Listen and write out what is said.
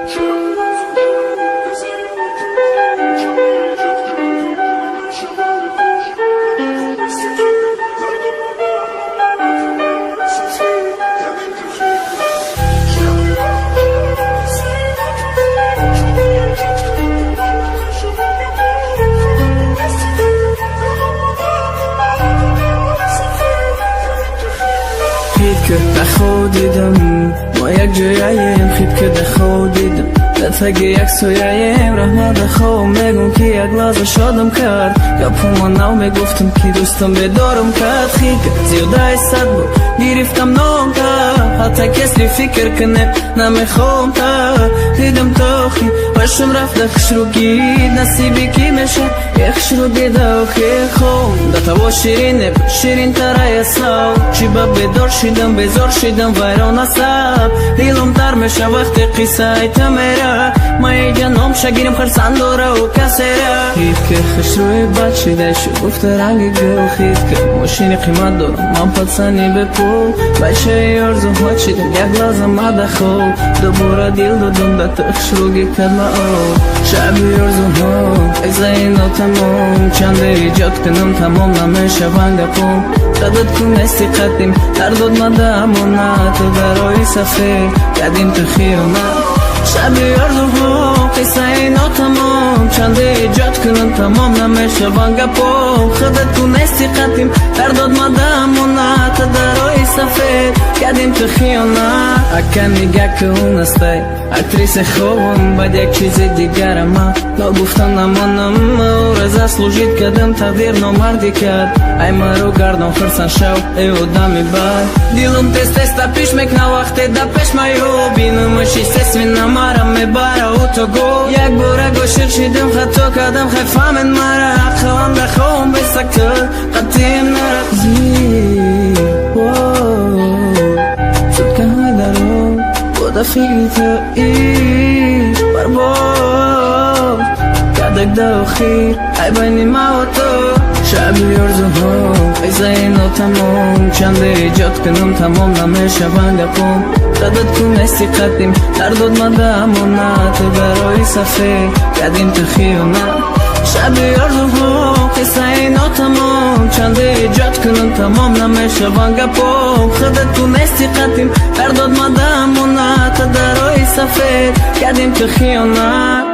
Хит ки дахо дидам, мо як ҷояем. Хит ки дахо дидам, дар таги як сояем. Раҳмат дахо мегум, ки як лаҳза шодам кард. Гапҳома нав мегуфтам, ки дӯстам бедорам кард. Хит ки зиёдаи 100 бор гирифтам номта, ҳатта кесли фикр кунем намехоҳам. Та дидам тохи башум рафта хушрӯгӣ. Насиби ки меша е хушрӯгӣ дахе хом да таво ширине, ширинтарай асал. Чӣ ба бедор шидам, безор шидам, вайрон асаб. Дилам тар меша, вақте қиссаи та мера. Ма иҷа номша гирим, хурсандорау касера. Хит ки хушрӯи бад шида шу гуфта ранги гул. Хит ки мошини қимат дорам, ман пацани бепул. Бачаи орзуҳо чидам, як лаҳза мада хоб. Дубора дил додум да ту, хушрӯгӣ кардма об. Шаби орзуҳо, қиссаи нотамом. Чанде эҷод кунам, тамом намешаванд гапом. Садат кунести қадим, дардод мада амонат. Ту дарои сафед кардим ту хиёнат. Шаби орзуҳо, қиссаи нотамом. Чанде эҷод кунам, тамом намешаванд гапом. Худат тунести қатим, дардод мада амонат. Ту дарои сафед кардим ту хиёнат. Ака, нига кун, астай актриса хобам. Баъд як чизи дигара ма ногуфта намонам. Ма ӯра заслужить кардам, тақдир номардӣ кард. Ай маро гардон, хурсанд шав, эй одами бад. Дилам тез тез тапиш мекна, вақте да пеш маю. Бинамаш, естественно, мара мебара ӯ то го. Як бора гошиқ шидам, хато кардам, хай фаҳмен мара. Ақлам да хом бесактор қатим нарафзи. Суткаҳои даро буда фикри ту, ишқ барбод кардак да охир ай байни маву ту. Шаби орзуҳо, қиссаи нотамом. Чанде эҷод кунам, тамом намешаванд гапом. Садат кунести қадим, дардод мада амонат. Ту дарои сафед кардим ту хиёнат. Шаби орзуҳо, қиссаи нотамом. Чанде эҷод кунам, тамом намешаванд гапом. Худат тунести қатим, дардод мада амонат. Ту дарои сафед кардим ту хиёнат.